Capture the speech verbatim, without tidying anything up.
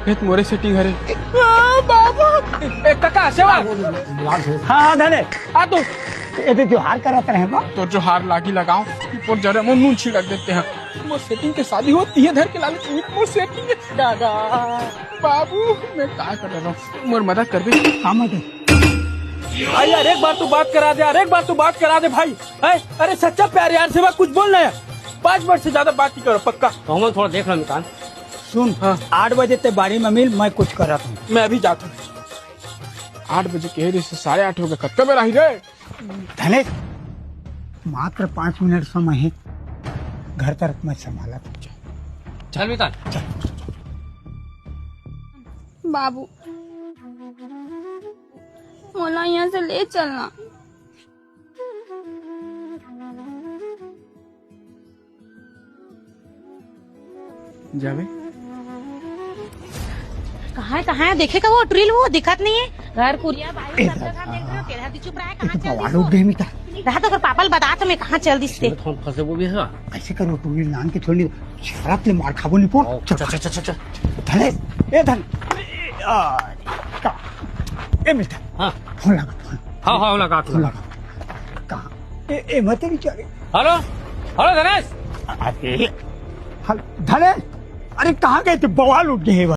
कहित मोरे setting हरे। आ, बाबू। ए, कका, सेवा। हाँ, हाँ, धने। आ तो। ए, तो जोहार करत रहे बा। तो जोहार लागी लगाओ। मोर जरे मोर नून छिड़क देते हैं। मोर setting के शादी होती है, धर के लालच में मोर setting है। दादा। बाबू, मैं का कर रहा हूँ? मोर मदद कर दे। का मदद? अरे यार, एक बार तो बात करा दे यार, एक बार तो बात करा दे भाई। है? अरे सच्चा प्यार यार, सेवा कुछ बोल ना यार। पाँच मिनट से ज्यादा बात नहीं करो, पक्का। तो हम थोड़ा देख लो निकाल। सुन, हाँ। आठ बजे ते बाड़ी में मिल, मैं कुछ करत हूँ। मैं अभी जाता हूँ। आठ बजे कहे रहे, साढ़े आठ हो गए, कब तक रही रे? धनेश, मात्र पाँच मिनट समय है, घर तरफ मैं संभालत हूँ। चल मितान। चल। बाबू, मोला यहाँ से ले चलना। जाबे। कहाँ है, कहाँ है? देखे का वो टुरी ल, वो दिखत नहीं है। घर कुरिया बारी ए सब जगह दादा। देख रहे हो, तेरा भी चुप रहा है, कहाँ चल दिस वो? दे मिता। रहा तो ओकर पापा ल बता तो मैं कहाँ चल दिस ते। इसमें तो हम फंसे वो भी है। कैसे करो टुरी ल लान के छोड़ नी, शराब ले मार खाबो नहीं पो। ओ, चल, चल, चल, चल, चल। धने, ए धन। ए, आ, का? ए मिता। हाँ। फोन लगा, फोन। हाँ, हाँ, लगा, फोन लगा। लगा। कहाँ? ए, ए, मत बेचारे। हेलो, हेलो धनेश। अरे, हल-, धनेश, अरे कहाँ गए थे? बवाल उठ गए।